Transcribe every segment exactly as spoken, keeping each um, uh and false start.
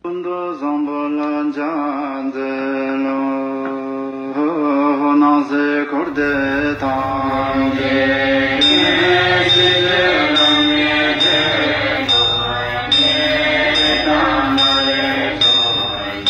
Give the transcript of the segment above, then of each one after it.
ཀུན་ཏུ་བཟང་པོ་ལ་ཕྱག་འཚལ་ལོ། སྣང་སྲིད་འཁོར་འདས་ཐམས་ཅད་ཀྱི་སྲིད་པའི་ལམ་ནས་ཐེག་པ་ཉིད་དང་མ་ལུས་ཐོབ་པའི།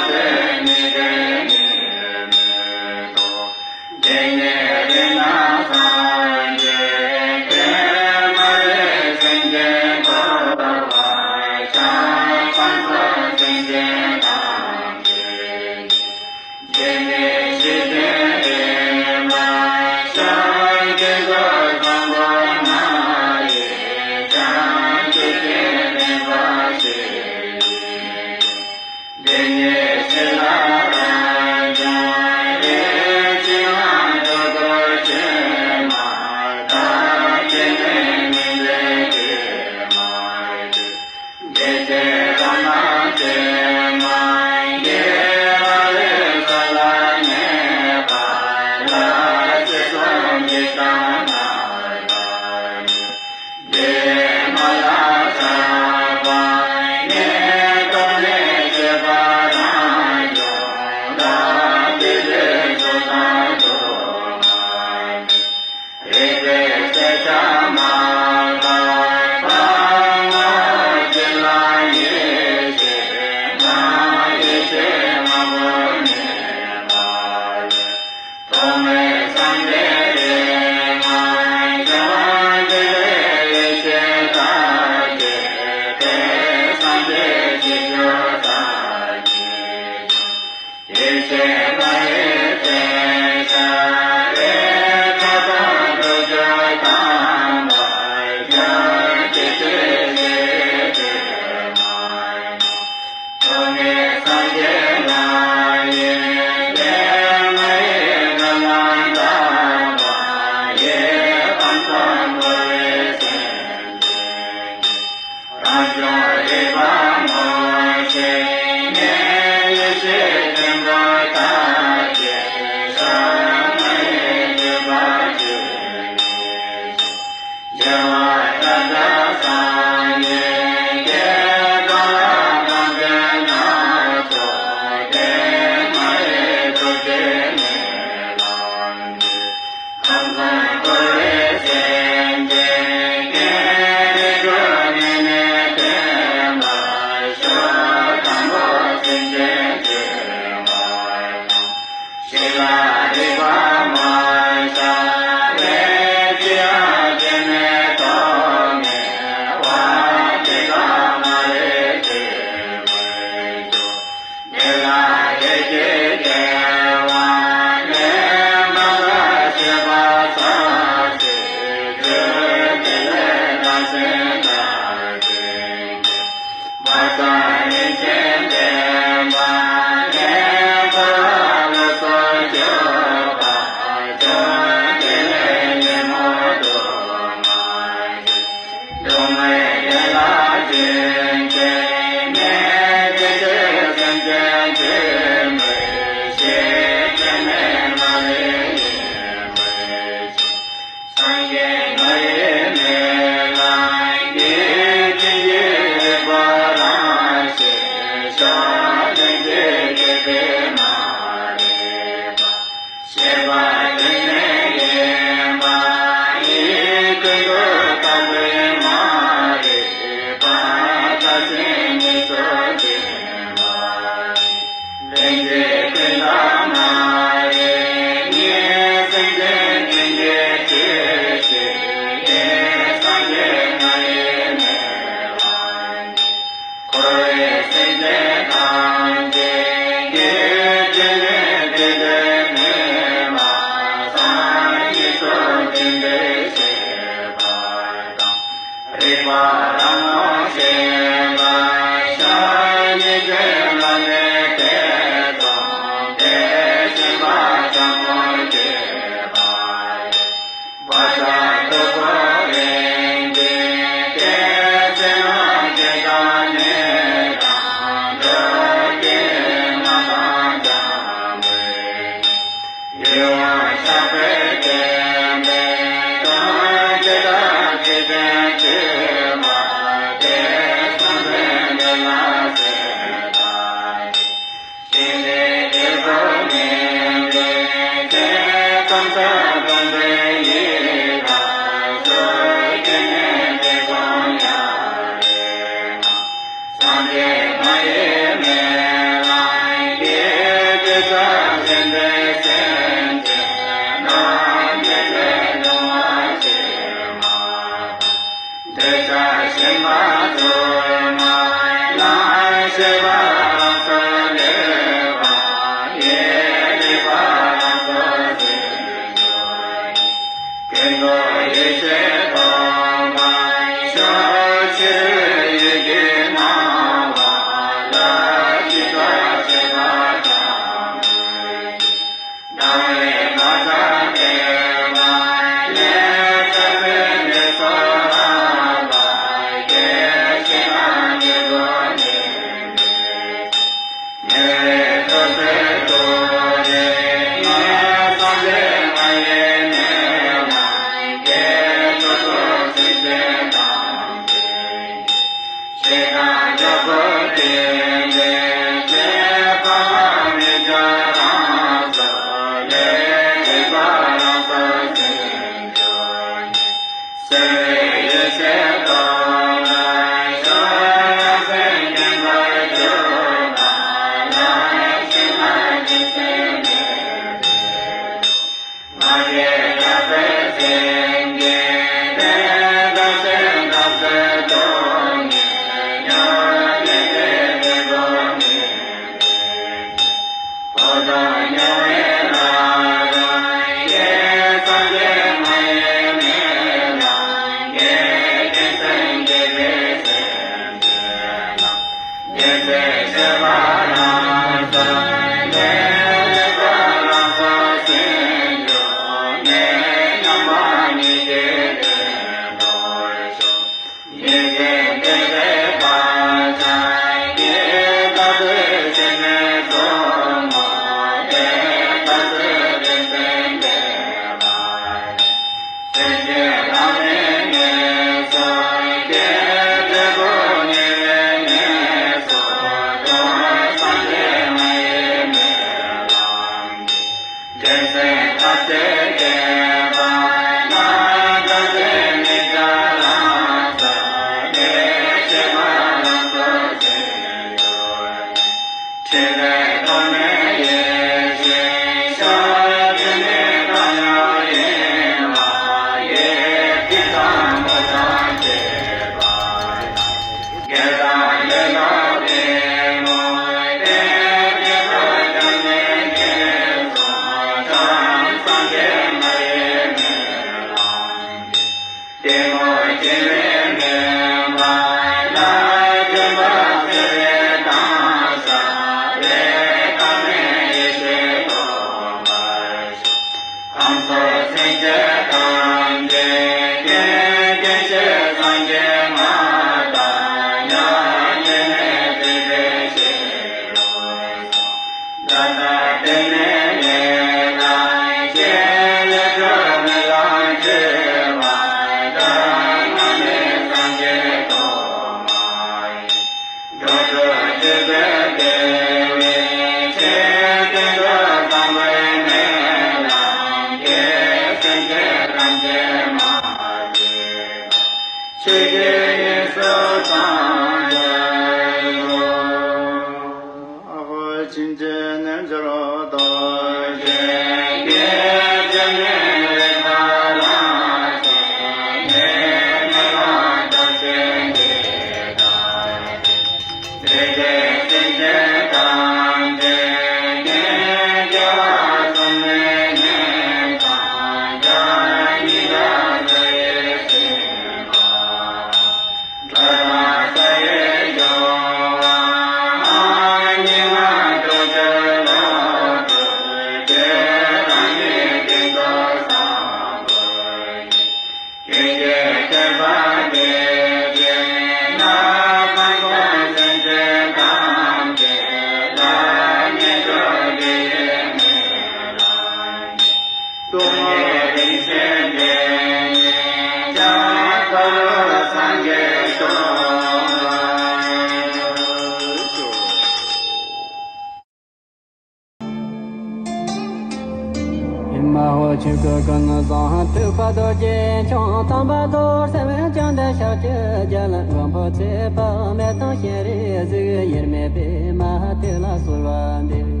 ཨེ་མ་ཧོ། ཀུན་བཟང་ཐུབ་པ་རྡོ་རྗེ་འཆང་། དམ་པ་རྡོར་སེམས་བཅོམ་ལྡན་ཤཱཀྱ་རྒྱལ། མགོན་པོ་ཚེ་དཔག་མེད་དང་སྤྱན་རས་གཟིགས། དབྱེར་མེད་པདྨ་དེ་ལ་གསོལ་བ་འདེབས།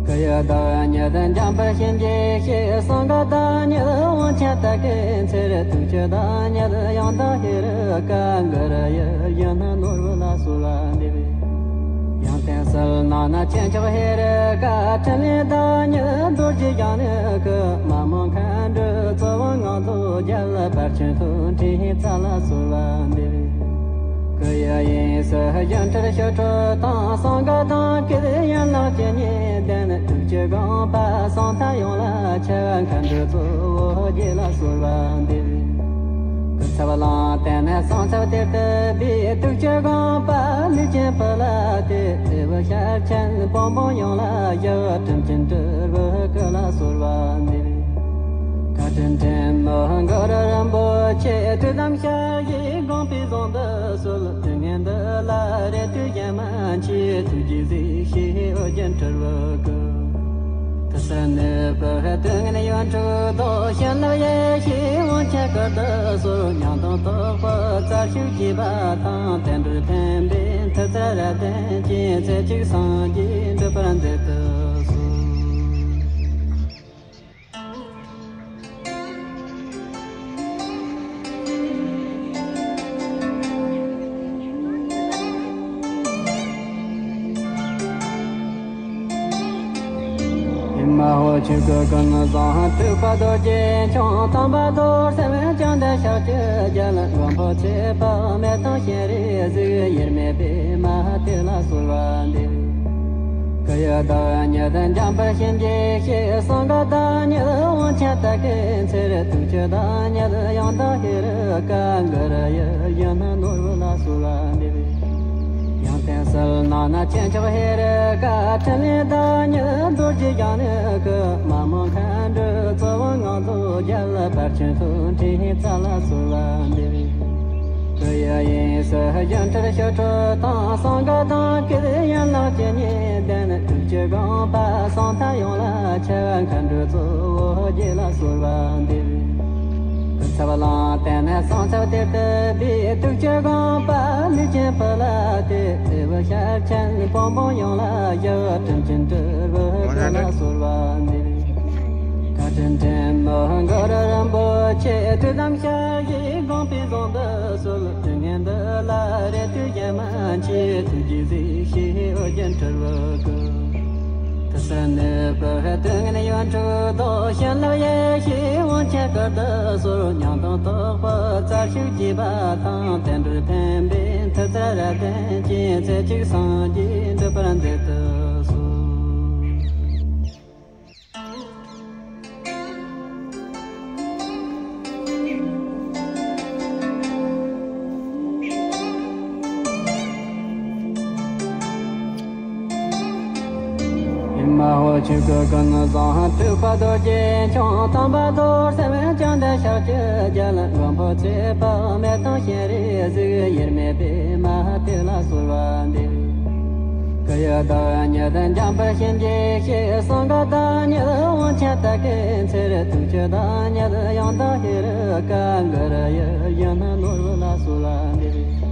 སྐུ་ཡི་བདག་ཉིད་འཇམ་དཔལ་གཤིན་རྗེའི་གཤེད། གསང་སྔགས་བདག་ཉིད་དབང་ཆེན་དར་དཀར་ཚེར། ཐུགས་ཀྱི་བདག་ཉིད་ཡང་དག་ཧེ་རུ་ཀ། གུ་རུ་ཡིད་བཞིན་ནོར་བུ་ལ་གསོལ་བ་འདེབས། ཡང་དེང་ཕྱིར་ནང་ན་ཆེན་མཆོག་ཧེ་རུ་ཀ། ཕྲིན་ལས་བདག་ཉིད་རྡོ་རྗེ་རྒྱན་ཀུན། མ་མོ་མཁའ་འགྲོའི་གཙོ་བོ་ངང་ཚུལ་རྒྱལ། ཕར་ཕྱིན་དོན་ཁྲིད་རྩ་ལ་གསོལ་བ་འདེབས། སྐུ་ཡི་དབྱིངས་སུ་སྒྱུ་འཕྲུལ་ཞི་ཁྲོ་དང་། གསང་སྔགས་དང་སྐུ་ཡན་ལག་ཇི་སྙེད་ལྡན། ཐུགས་ཀྱི་དགོངས་པ་ཟང་ཐལ་ཡོངས་ལ་ཁྱབ། མཁའ་འགྲོའི་གཙོ་བོ་རྗེ་ལ་གསོལ་བ་འདེབས། སྐུ་ཚབ་གླང་རྟ་ནས་གསང་ཚབ་གཏེར་དུ་སྦས། ཐུགས་ཀྱི་དགོངས་པ་ལུས་ཅན་བུ་ལ་གཏད། འོད་ཞལ་ཆེན་བུམ་པ་ཡོངས་ལ་བཞུགས། དྲིན་ཅན་སྤྲུལ་པའི་སྐུ་ལ་གསོལ་བ་འདེབས། བཀའ་དྲིན་ཆེན་མོ་གུ་རུ་རིན་པོ་ཆེ། ཐུགས་དམ་ཞལ་བཞེས་དགོངས་པའི་ཟུང་དུ་གསོལ། དུས་ངན་འདི་ལ་རེ་ལྟོས་གཞན་མ་མཆིས། ཐུགས་རྗེས་གཟིགས་ཤིག་ཨོ་རྒྱན་སྤྲུལ་པའི་སྐུ། དུས་གསུམ་གནས་པའི་དུས་ངན་ཡོངས་འཁྲུགས་དང་། བྱིན་རླབས་ཡེ་ཤེས་དབང་ཆེན་སྐུར་དུ་གསོལ། ཉང་སྟོང་རྟོགས་པའི་རྩལ་ཤུགས་རྒྱས་པ་དང་། བསྟན་འགྲོའི་ཕན་པའི་མཐུ་རྩལ་རབ་བརྟན་ཅིང་། རྩེ་གཅིག་སངས་རྒྱས་འགྲུབ་པར་མཛད་དུ་གསོལ། ཨེ་མ་ཧོ། ཆོས་སྐུ་ཀུན་བཟང་ཐུབ་པ་རྡོ་རྗེ་འཆང་། དམ་པ་རྡོར་སེམས་བཅོམ་ལྡན་ཤཱཀྱ་རྒྱལ། མགོན་པོ་ཚེ་དཔག་མེད་དང་སྤྱན་རས་གཟིགས། དབྱེར་མེད་པདྨ་དེ་ལ་གསོལ་བ་འདེབས། སྐུ་ཡི་བདག་ཉིད་འཇམ་དཔལ་གཤིན་རྗེའི་གཤེད། གསང་སྔགས་བདག་ཉིད་དབང་ཆེན་དར་དཀར་ཚེར། ཐུགས་ཀྱི་བདག་ཉིད་ཡང་དག་ཧེ་རུ་ཀ། གུ་རུ་ཡིད་བཞིན་ནོར་བུ་ལ་གསོལ་བ་འདེབས། ཡང་དེང་ཕྱིར་ནང་ན་ཆེན་མཆོག་ཧེ་རུ་ཀ། ཕྲིན་ལས་བདག་ཉིད་རྡོ་རྗེ་རྒྱན་ཀུན། མ་མོ་མཁའ་འགྲོའི་གཙོ་བོ་ངང་ཚུལ་རྒྱལ། ཕར་ཕྱིན་དོན་ཁྲིད་རྩ་ལ་གསོལ་བ་འདེབས། སྐུ་ཡི་དབྱིངས་སུ་སྒྱུ་འཕྲུལ་ཞི་ཁྲོ་དང་། གསང་སྔགས་དང་སྐུ་ཡན་ལག་ཇི་སྙེད་ལྡན། ཐུགས་ཀྱི་དགོངས་པ་ཟང་ཐལ་ཡོངས་ལ་ཁྱབ། མཁའ་འགྲོའི་གཙོ་བོ་རྗེ་ལ་གསོལ་བ་འདེབས། སྐུ་ཚབ་གླང་རྟ་ནས་གསང་ཚབ་གཏེར་དུ་སྦས། ཐུགས་ཀྱི་དགོངས་པ་ལུས་ཅན་བུ་ལ་གཏད། འོད་ཞལ་ཆེན་བུམ་པ་ཡོངས་ལ་བཞུགས། དྲིན་ཅན་སྤྲུལ་པའི་སྐུ་ལ་གསོལ་བ་འདེབས། བཀའ་དྲིན་ཆེན་མོ་གུ་རུ་རིན་པོ་ཆེ། ཐུགས་དམ་ཞལ་བཞེས་དགོངས་པའི་ཟུང་དུ་གསོལ། དུས་ངན་འདི་ལ་རེ་ལྟོས་གཞན་མ་མཆིས། ཐུགས་རྗེས་གཟིགས་ཤིག་ཨོ་རྒྱན་སྤྲུལ་པའི་སྐུ། དུས་གསུམ་གནས་པའི་དུས་ངན་ཡོངས་འཁྲུགས་དང་། བྱིན་རླབས་ཡེ་ཤེས་དབང་ཆེན་སྐུར་དུ་གསོལ། ཉང་སྟོང་རྟོགས་པའི་རྩལ་ཤུགས་རྒྱས་པ་དང་། བསྟན་འགྲོའི་ཕན་པའི་མཐུ་རྩལ་རབ་བརྟན་ཅིང་། རྩེ་གཅིག་སངས་རྒྱས་འགྲུབ་པར་མཛད་དུ་གསོལ། ཨེ་མ་ཧོ། ཆོས་སྐུ་ཀུན་བཟང་ཐུབ་པ་རྡོ་རྗེ་འཆང་། དམ་པ་རྡོར་སེམས་བཅོམ་ལྡན་ཤཱཀྱ་རྒྱལ། མགོན་པོ་ཚེ་དཔག་མེད་དང་སྤྱན་རས་གཟིགས། དབྱེར་མེད་པདྨ་དེ་ལ་གསོལ་བ་འདེབས། སྐུ་ཡི་བདག་ཉིད་འཇམ་དཔལ་གཤིན་རྗེའི་གཤེད། གསང་སྔགས་བདག་ཉིད་དབང་ཆེན་དར་དཀར་ཚེར། ཐུགས་ཀྱི་བདག་ཉིད་ཡང་དག་ཧེ་རུ་ཀ། གུ་རུ་ཡིད་བཞིན་ནོར་བུ་ལ་གསོལ་བ་འདེབས།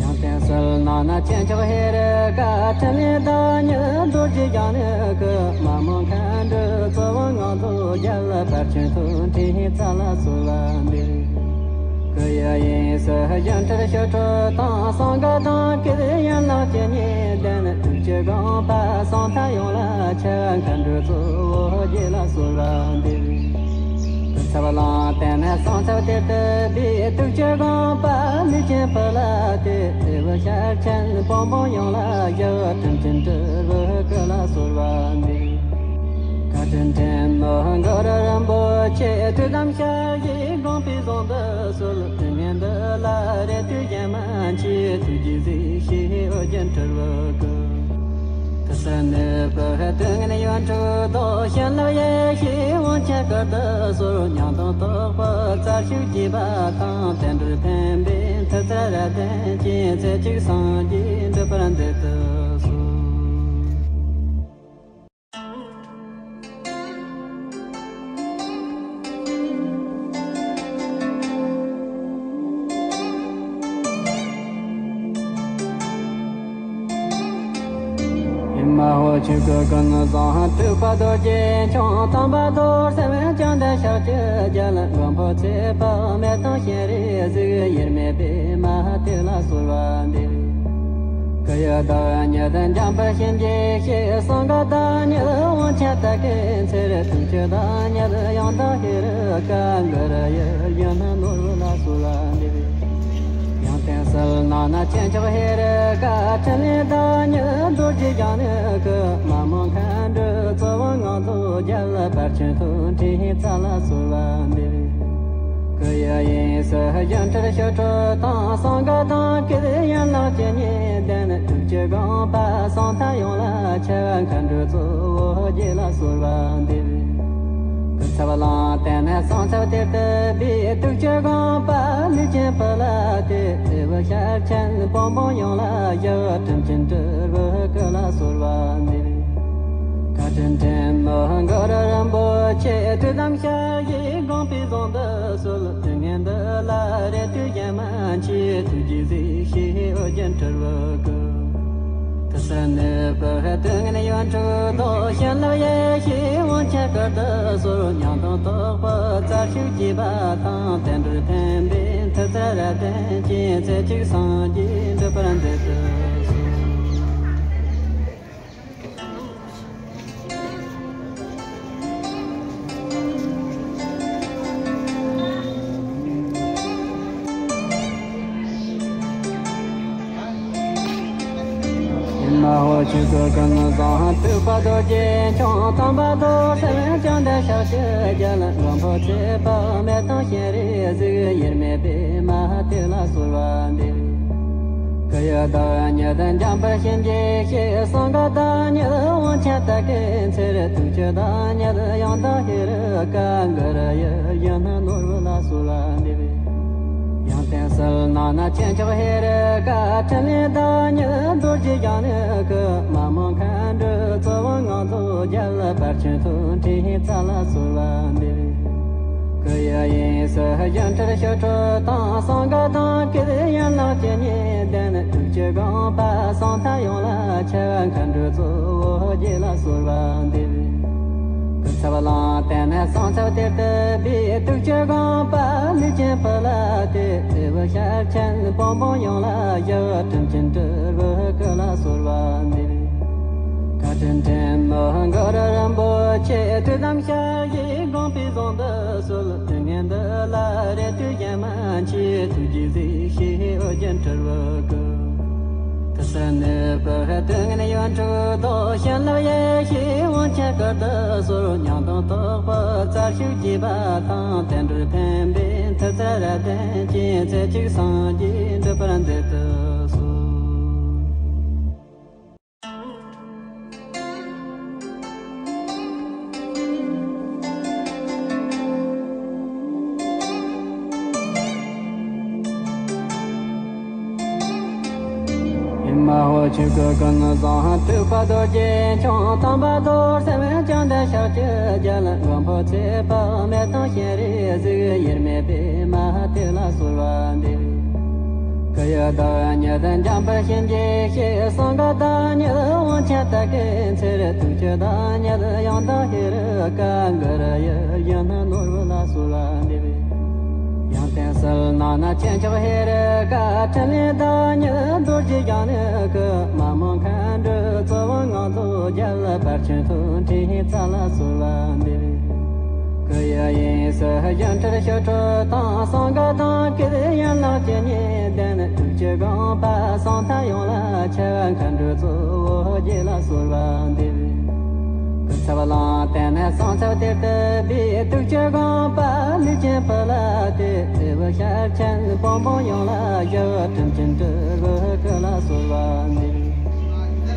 ཡང་དེང་ཕྱིར་ནང་ན་ཆེན་མཆོག་ཧེ་རུ་ཀ། ཕྲིན་ལས་བདག་ཉིད་རྡོ་རྗེ་རྒྱན་ཀུན། མ་མོ་མཁའ་འགྲོའི་གཙོ་བོ་ངང་ཚུལ་རྒྱལ། ཕར་ཕྱིན་དོན་ཁྲིད་རྩ་ལ་གསོལ་བ་འདེབས། སྐུ་ཡི་དབྱིངས་སུ་སྒྱུ་འཕྲུལ་ཞི་ཁྲོ་དང་། གསང་སྔགས་དང་སྐུ་ཡན་ལག་ཇི་སྙེད་ལྡན། ཐུགས་ཀྱི་དགོངས་པ་ཟང་ཐལ་ཡོངས་ལ་ཁྱབ། མཁའ་འགྲོའི་གཙོ་བོ་རྗེ་ལ་གསོལ་བ་འདེབས། སྐུ་ཚབ་གླང་རྟ་ནས་གསང་ཚབ་གཏེར་དུ་སྦས། ཐུགས་ཀྱི་དགོངས་པ་ལུས་ཅན་བུ་ལ་གཏད། འོད་ཞལ་ཆེན་བུམ་པ་ཡོངས་ལ་བཞུགས། དྲིན་ཅན་སྤྲུལ་པའི་སྐུ་ལ་གསོལ་བ་འདེབས། བཀའ་དྲིན་ཆེན་མོ་གུ་རུ་རིན་པོ་ཆེ། ཐུགས་དམ་ཞལ་བཞེས་དགོངས་པའི་ཟུང་དུ་གསོལ། དུས་ངན་འདི་ལ་རེ་ལྟོས་གཞན་མ་མཆིས། ཐུགས་རྗེས་གཟིགས་ཤིག་ཨོ་རྒྱན་སྤྲུལ་པའི་སྐུ། དུས་གསུམ་གནས་པའི་དུས་ངན་ཡོངས་འཁྲུགས་དང་། བྱིན་རླབས་ཡེ་ཤེས་དབང་ཆེན་སྐུར་དུ་གསོལ། ཉང་སྟོང་རྟོགས་པའི་རྩལ་ཤུགས་རྒྱས་པ་དང་། བསྟན་འགྲོའི་ཕན་པའི་མཐུ་རྩལ་རབ་བརྟན་ཅིང་། རྩེ་གཅིག་སངས་རྒྱས་འགྲུབ་པར་མཛད་དུ་གསོལ། ཆོས་སྐུ་ཀུན་བཟང་སྤྲུལ་པ་རྡོ་རྗེ་འཆང་། དམ་པ་རྡོར་སེམས་བྱང་ལྡན་ཕྱག་རྒྱའི་རྒྱལ། མགོན་པོ་ཚེ་དཔག་མེད་དང་སྤྱན་རས་གཟིགས། དབྱེར་མེད་པད་མ་དེ་ལ་གསོལ་བ་འདེབས། སྐུ་ཡི་བདག་ཉིད་འཇམ་དཔལ་གཤིན་རྗེའི་གཤེད། གསང་སྔགས་བདག་ཉིད་དབང་ཆེན་དར་དཀར་ཚེ་རིང་། ཐུགས་ཀྱི་བདག་ཉིད་ཡང་དག་ཧེ་རུ་ཀ། གུ་རུ་ཡིད་བཞིན་ནོར་བུ་ལ་གསོལ་བ་འདེབས། ཡང་དེང་ཕྱིར་ནང་ན་ཆེན་མཆོག་ཧེ་རུ་ཀ། ཕྲིན་ལས་བདག་ཉིད་རྡོ་རྗེ་འཆང་ནི་སྐུ། མ་མོ་མཁའ་འགྲོའི་ཚོགས་དབང་ངང་དུ་རྒྱལ། ཕར་ཕྱིན་དོན་ཁྲིད་རྩ་ལ་གསོལ་བ་འདེབས། སྐུ་ཡི་དབྱིངས་སུ་སྒྱུ་འཕྲུལ་ཞི་ཁྲོ་དང་། གསང་སྔགས་དང་སྐུ་ཡན་ལག་ཇི་སྙེད་ལྡན། ཐུགས་ཀྱི་དགོངས་པ་གསང་མཐའ་ཡོངས་ལ་ཁྱབ། མཁའ་འགྲོའི་གཙོ་བོ་རྗེ་ལ་གསོལ་བ་འདེབས། སྐུ་ཚབ་གླང་དར་ནི་གསང་ཆབ་གཏེར་དུ་སྦས། ཐུགས་ཀྱི་དགོངས་པ་ལུས་ཅན་ཕུལ་ཏེ། ཐེ་བོ་ཤར་ཕྱིན་བོན་པོ་ཡོངས་ལ་ཞུ། ཁྲིམས་ཆེན་སྤྲུལ་པའི་སྐུ་ལ་གསོལ་བ་འདེབས། བཀའ་དྲིན་ཆེན་མོ་གུ་རུ་རིན་པོ་ཆེ། ཐུགས་དམ་ཞལ་བཞེས་དགོངས་པའི་ཟུང་དུ་གསོལ། དུས་ངན་འདི་ལ་རེ་ལྟོས་གཞན་མ་མཆིས། ཐུགས་རྗེས་གཟིགས་ཤིག་ཨོ་རྒྱན་སྤྲུལ་པའི་སྐུ། དུས་གསུམ་གནས་པའི་སྡུག་བསྔལ་ཡོངས་འཁྲུགས་དང་། བྱིན་རླབས་ཡེ་ཤེས་དབང་ཆེན་གར་དུ་གསོལ། ཉང་སྟོང་རྟོགས་པའི་རྩལ་ཤུགས་རྒྱས་པ་དང་། བསྟན་འགྲོར་ཕན་པའི་མཐུ་རྩལ་རབ་བརྟན་ཅན། ཚེ་གཅིག་སངས་རྒྱས་འགྲུབ་པར་མཛད་དུ་གསོལ། མ་ཧོ་ཆོས་སྐུ་ཀུན་བཟང་སྤྲུལ་པ་རྡོ་རྗེ་འཆང་། དམ་པ་རྡོར་སེམས་བྱང་ལྡན་ཕྱག་རྒྱའི་རྒྱལ། མགོན་པོ་ཚེ་དཔག་མེད་དང་སྤྱན་རས་གཟིགས། དབྱེར་མེད་པད་མ་དེ་ལ་གསོལ་བ་འདེབས། སྐུ་ཡི་བདག་ཉིད་འཇམ་དཔལ་གཤིན་རྗེའི་གཤེད། གསང་སྔགས་བདག་ཉིད་དབང་ཆེན་དར་དཀར་ཚེ་རིང་། ཐུགས་ཀྱི་བདག་ཉིད་ཡང་དག་ཧེ་རུ་ཀ། གུ་རུ་ཡིད་བཞིན་ནོར་བུ་ལ་གསོལ་བ་འདེབས། ཡང་དེང་ཕྱིར་ནང་ན་ཆེན་མཆོག་ཧེ་རུ་ཀ། ཕྲིན་ལས་བདག་ཉིད་རྡོ་རྗེ་འཆང་ནི་སྐུ། མ་མོ་མཁའ་འགྲོའི་ཚོགས་དབང་ངང་དུ་རྒྱལ། ཕར་ཕྱིན་དོན་ཁྲིད་རྩ་ལ་གསོལ་བ་འདེབས། སྐུ་ཡི་དབྱིངས་སུ་སྒྱུ་འཕྲུལ་ཞི་ཁྲོ་དང་། གསང་སྔགས་དང་སྐུ་ཡན་ལག་ཇི་སྙེད་ལྡན། ཐུགས་ཀྱི་དགོངས་པ་གསང་མཐའ་ཡོངས་ལ་ཁྱབ། མཁའ་འགྲོའི་གཙོ་བོ་རྗེ་ལ་གསོལ་བ་འདེབས། སྐུ་ཚབ་གླང་དར་ནི་གསང་ཆབ་གཏེར་དུ་སྦས། ཐུགས་ཀྱི་དགོངས་པ་ལུས་ཅན་ཕུལ་ཏེ། ཐེ་བོ་ཤར་ཕྱིན་བོན་པོ་ཡོངས་ལ་ཞུ། ཁྲིམས་ཆེན་སྤྲུལ་པའི་སྐུ་ལ་གསོལ་བ་འདེབས། བཀའ་དྲིན་ཆེན་མོ་གུ་རུ་རིན་པོ་ཆེ། ཐུགས་དམ་ཞལ་བཞེས་དགོངས་པའི་ཟུང་དུ་གསོལ། དུས་ངན་འདི་ལ་རེ་ལྟོས་གཞན་མ་མཆིས། ཐུགས་རྗེས་གཟིགས་ཤིག་ཨོ་རྒྱན་སྤྲུལ་པའི་སྐུ། དུས་གསུམ་གནས་པའི་སྡུག་བསྔལ་ཡོངས་འཁྲུགས་དང་། བྱིན་རླབས་ཡེ་ཤེས་དབང་ཆེན་གར་དུ་གསོལ། ཉང་སྟོང་རྟོགས་པའི་རྩལ་ཤུགས་རྒྱས་པ་དང་། བསྟན་འགྲོར་ཕན་པའི་མཐུ་རྩལ་རབ་བརྟན་ཅན། ཚེ་གཅིག་སངས་རྒྱས་འགྲུབ་པར་མཛད་དུ་གསོལ། མ་ཧོ་ཆོས་སྐུ་ཀུན་བཟང་སྤྲུལ་པ་རྡོ་རྗེ་འཆང་། དམ་པ་རྡོར་སེམས་བྱང་ལྡན་ཕྱག་རྒྱའི་རྒྱལ། མགོན་པོ་ཚེ་དཔག་མེད་དང་སྤྱན་རས་གཟིགས། དབྱེར་མེད་པད་མ་དེ་ལ་གསོལ་བ་འདེབས། སྐུ་ཡི་བདག་ཉིད་འཇམ་དཔལ་གཤིན་རྗེའི་གཤེད། གསང་སྔགས་བདག་ཉིད་དབང་ཆེན་དར་དཀར་ཚེ་རིང་། ཐུགས་ཀྱི་བདག་ཉིད་ཡང་དག་ཧེ་རུ་ཀ། གུ་རུ་ཡིད་བཞིན་ནོར་བུ་ལ་གསོལ་བ་འདེབས། ཡང་དེང་ཕྱིར་ནང་ན་ཆེན་མཆོག་ཧེ་རུ་ཀ། ཕྲིན་ལས་བདག་ཉིད་རྡོ་རྗེ་འཆང་ནི་སྐུ། མ་མོ་མཁའ་འགྲོའི་ཚོགས་དབང་ངང་དུ་རྒྱལ། ཕར་ཕྱིན་དོན་ཁྲིད་རྩ་ལ་གསོལ་བ་འདེབས། སྐུ་ཡི་དབྱིངས་སུ་སྒྱུ་འཕྲུལ་ཞི་ཁྲོ་དང་། གསང་སྔགས་དང་སྐུ་ཡན་ལག་ཇི་སྙེད་ལྡན། ཐུགས་ཀྱི་དགོངས་པ་གསང་མཐའ་ཡོངས་ལ་ཁྱབ། མཁའ་འགྲོའི་གཙོ་བོ་རྗེ་ལ་གསོལ་བ་འདེབས། སྐུ་ཚབ་གླང་དར་ནི་གསང་ཆབ་གཏེར་དུ་སྦས། ཐུགས་ཀྱི་དགོངས་པ་ལུས་ཅན་ཕུལ་ཏེ། ཐེ་བོ་ཤར་ཕྱིན་བོན་པོ་ཡོངས་ལ་ཞུ། ཁྲིམས་ཆེན་སྤྲུལ་པའི་སྐུ་ལ་གསོལ་བ་འདེབས།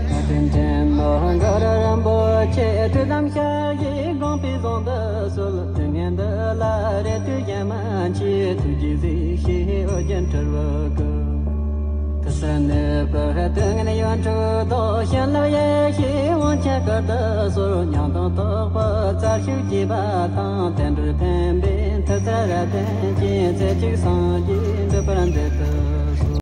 བཀའ་དྲིན་ཆེན་མོ་གུ་རུ་རིན་པོ་ཆེ། ཐུགས་དམ་ཞལ་བཞེས་དགོངས་པའི་ཟུང་དུ་གསོལ། དུས་ངན་འདི་ལ་རེ་ལྟོས་གཞན་མ་མཆིས། ཐུགས་རྗེས་གཟིགས་ཤིག་ཨོ་རྒྱན་སྤྲུལ་པའི་སྐུ། དུས་གསུམ་གནས་པའི་སྡུག་བསྔལ་ཡོངས་འཁྲུགས་དང་། བྱིན་རླབས་ཡེ་ཤེས་དབང་ཆེན་གར་དུ་གསོལ། ཉང་སྟོང་རྟོགས་པའི་རྩལ་ཤུགས་རྒྱས་པ་དང་། བསྟན་འགྲོར་ཕན་པའི་མཐུ་རྩལ་རབ་བརྟན་ཅན། ཚེ་གཅིག་སངས་རྒྱས་འགྲུབ་པར་མཛད་དུ་གསོལ།